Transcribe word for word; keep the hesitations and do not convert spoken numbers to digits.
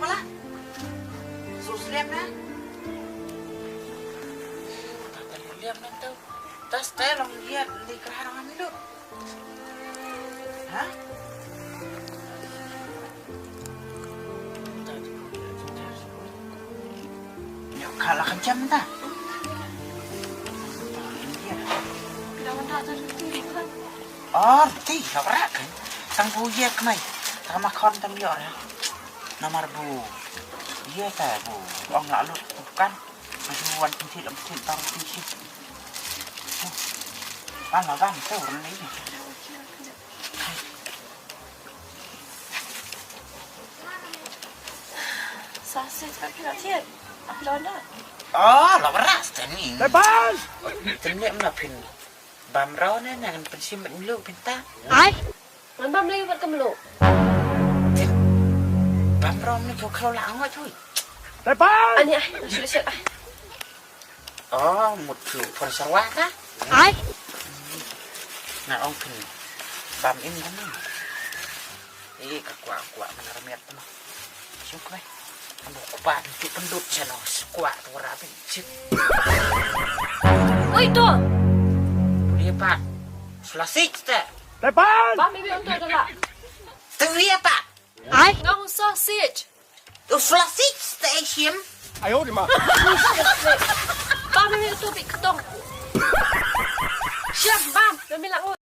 Wala. Sus liam na. Tata liam na tu. Tas te long liat di kerah orang milu. Ha? Yo kala kan jam ta. Arti la rak kan. Tang bu ye kmai. Tang ma khon tam yo ra. Namar bu. Ye ta bu. Ong la lut bukan. Aduh wan pynthit lam pynthit tang pynthit. Ban la ban tu ni. Sa sit ka phi la thied. Ap lo na. Oh, la beras tani. Lepas. Tani mna phin. Bam rau ne nang pynsim mlu pinta. Ai. Ngan bam lei bad ka mlu. Bam rau ne ko khlo la ngot chui. Lepas. Ani ai, shu shu ai. Oh, mut phi por sarwa ka? Ai. Nga ong phin. Bam im kan. Eh, ka kwah kwah mana ramiat tu. Suk weh. Anu kwah tu pendut chano. Kwah tu rapi chip. Oi tu. Boleh pak. Selasik te. Lepas. Bam ibi untuk tu lah. Tu ya pak. Ai. Ngau sausage. Tu selasik te shim. Ayo di ma. Bam ibi untuk bik ketong. Siap bam. Kami lah.